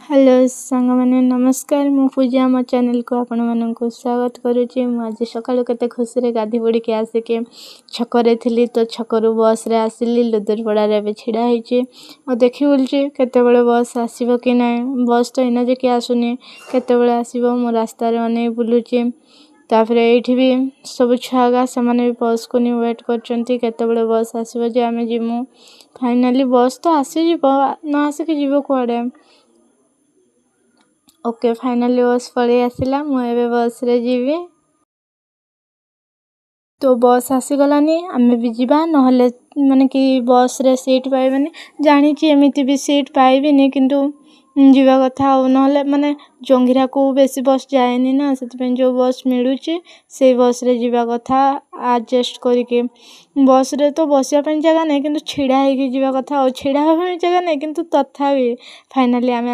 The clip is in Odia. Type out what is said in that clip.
ହ୍ୟାଲୋ ସାଙ୍ଗମାନେ, ନମସ୍କାର। ମୁଁ ପୂଜା, ମୋ ଚ୍ୟାନେଲକୁ ଆପଣମାନଙ୍କୁ ସ୍ୱାଗତ କରୁଛି। ମୁଁ ଆଜି ସକାଳୁ କେତେ ଖୁସିରେ ଗାଧୋଇ ପଡ଼ିକି ଆସିକି ଛକରେ ଥିଲି। ତ ଛକରୁ ବସ୍ରେ ଆସିଲି, ଲୁଦୁରପଡ଼ାରେ ଏବେ ଛିଡ଼ା ହେଇଛି ଆଉ ଦେଖି ବୁଲୁଛି କେତେବେଳେ ବସ୍ ଆସିବ କି ନାହିଁ। ବସ୍ ତ ଏଇନା ଯାକେ ଆସୁନି, କେତେବେଳେ ଆସିବ ମୁଁ ରାସ୍ତାରେ ଅନେଇ ବୁଲୁଛି। ତାପରେ ଏଇଠି ବି ସବୁ ଛୁଆଗା, ସେମାନେ ବି ବସ୍କୁ ନି ୱେଟ୍ କରୁଛନ୍ତି, କେତେବେଳେ ବସ୍ ଆସିବ ଯେ ଆମେ ଯିମୁ। ଫାଇନାଲି ବସ୍ ତ ଆସିଯିବ, ନ ଆସିକି ଯିବ କୁଆଡ଼େ? ଓକେ, ଫାଇନାଲି ବସ୍ ପଳେଇ ଆସିଲା। ମୁଁ ଏବେ ବସ୍ରେ ଯିବି। ତ ବସ୍ ଆସିଗଲାନି, ଆମେ ବି ଯିବା, ନହେଲେ ମାନେ କି ବସ୍ରେ ସିଟ୍ ପାଇବେନି। ଜାଣିଛି ଏମିତି ବି ସିଟ୍ ପାଇବିନି, କିନ୍ତୁ ଯିବା କଥା ଆଉ। ନହେଲେ ମାନେ ଜଙ୍ଘିରାକୁ ବେଶୀ ବସ୍ ଯାଏନି ନା, ସେଥିପାଇଁ ଯେଉଁ ବସ୍ ମିଳୁଛି ସେଇ ବସ୍ରେ ଯିବା କଥା ଆଡ଼ଜଷ୍ଟ କରିକି। ବସ୍ରେ ତ ବସିବା ପାଇଁ ଜାଗା ନାହିଁ, କିନ୍ତୁ ଛିଡ଼ା ହେଇକି ଯିବା କଥା। ଆଉ ଛିଡ଼ା ହେବା ପାଇଁ ଜାଗା ନାହିଁ, କିନ୍ତୁ ତଥାପି ଫାଇନାଲି ଆମେ